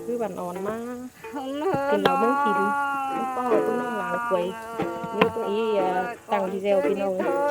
ຄືບ້ານອ່ອນມາ ກິນເຫຼົ້າເມືອງຖິ່ນ ມັນປ້ອງໄວ້ຕຸ້ມນ້ອງຫຼານກວຍ ມີຕຸ້ມອີ ເອີ ຕັ້ງດີແຊວພີ່ນ້ອງເອີຍ.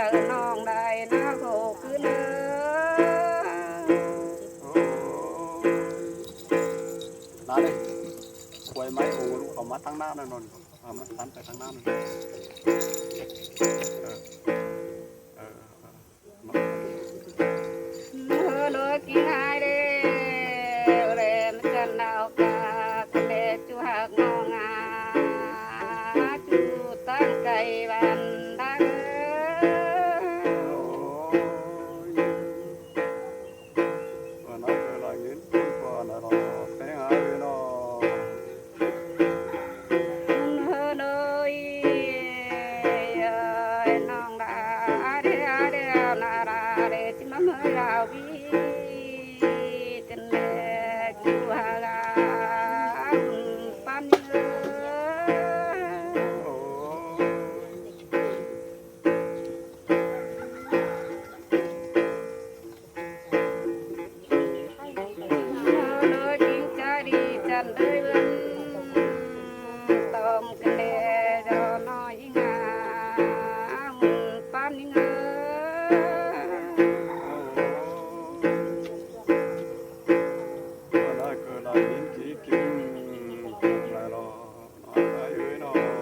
ເຈົ້ານ້ອງໄດ້ນາໂພຄືນເອີ. ໂອ້ຍ ນາເອີຍ ຄວາຍໄມ້ໂອລຸເຂົ້າມາທາງໜ້ານັ້ນໂນນ ເອົາມັນຕັນໄປທາງໜ້ານັ້ນ ເອີ ເອີ. ເຮີໂລກິງຫາຍເດວແລມຈັນດາວກາ ຄັນແລຈູຮັກນ້ອງອາ ຈູຕັ້ງໄກວັນດາເອີ. ໂອ້ຍ ວ່ານັ້ນເກີດລາຍເງິນເປັນກວ່ານະເນາະ ແພງຫາເອີຍເນາະ. ເຮີໂດຍ ເອີຍ ນ້ອງດາເດ ເດ ນາດາເດ ຊິມາເມີລາວວີ ກັນແລຢູ່ຫາລາວປັນເອີຍ. ໂອ້ຍ ເອີ ໂດຍຈິງໃຈດີຈັນເອີຍ ເບິ່ງຕ້ອມກັນແດ່ ດອກນ້ອຍງາມປານຍິງເອີຍ. ໂອ້ຍ ເກີດໄດ້ຍິນຈິງ ເປັນໄປລອ ເອີຍເນາະ ເອີ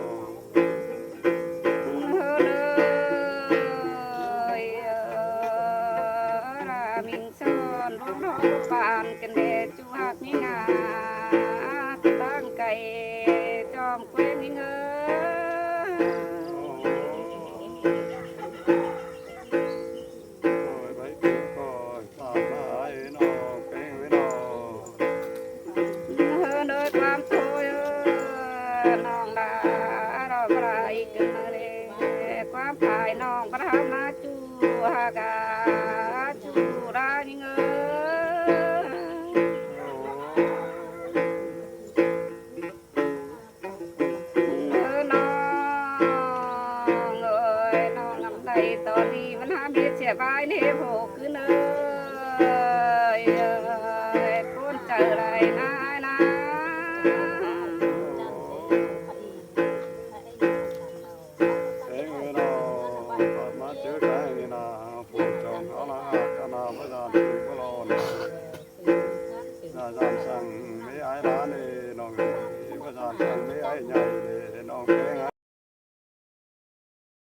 ເອີ ລາມິງຊອນ ວງທອງປານກັນແດ່ ຈູຮັກມີງາ ຕັ້ງໄກຈອມແຂວງນີ້ເອີຍ. ໂອ້ຍ ໃບເປັນກໍຕາມມາເອີຍນ້ອງແປ້ງເອີຍນ້ອງ ເອີ ໂດຍຄວາມໂທຍເອີຍ ນ້ອງດາ ດອກໄມ້ກຶນມາເລ ຄວາມພາຍນ້ອງປະທານມາຈູຫາກາ ຈູລາຍິງເອີຍ. ໂອ້ຍ ເອີ ນ້ອງເອີຍ ນ້ອງນຳໄດ້ຕອນນີ້ ມັນຫາເຮັດເສຍບາຍເນໂພຄືນເອີຍ ເອີຍ ຄົນໃຈໄດ້ນາຍນາ ເອີຍ ນ້ອງ ມາເຈີກັນນີ້ນາ ພວກເຈົ້າເອົາລະຫາດກັນນາ ບໍ່ຢ້ານຖືກບໍ່ລອນ. ນາຍາມສັ່ງແມ່ອ້າຍຫຼານເອີຍນ້ອງເອີຍ ວ່າຈານສັ່ງແມ່ອ້າຍໃຫຍ່ເດ້ນ້ອງແພງ.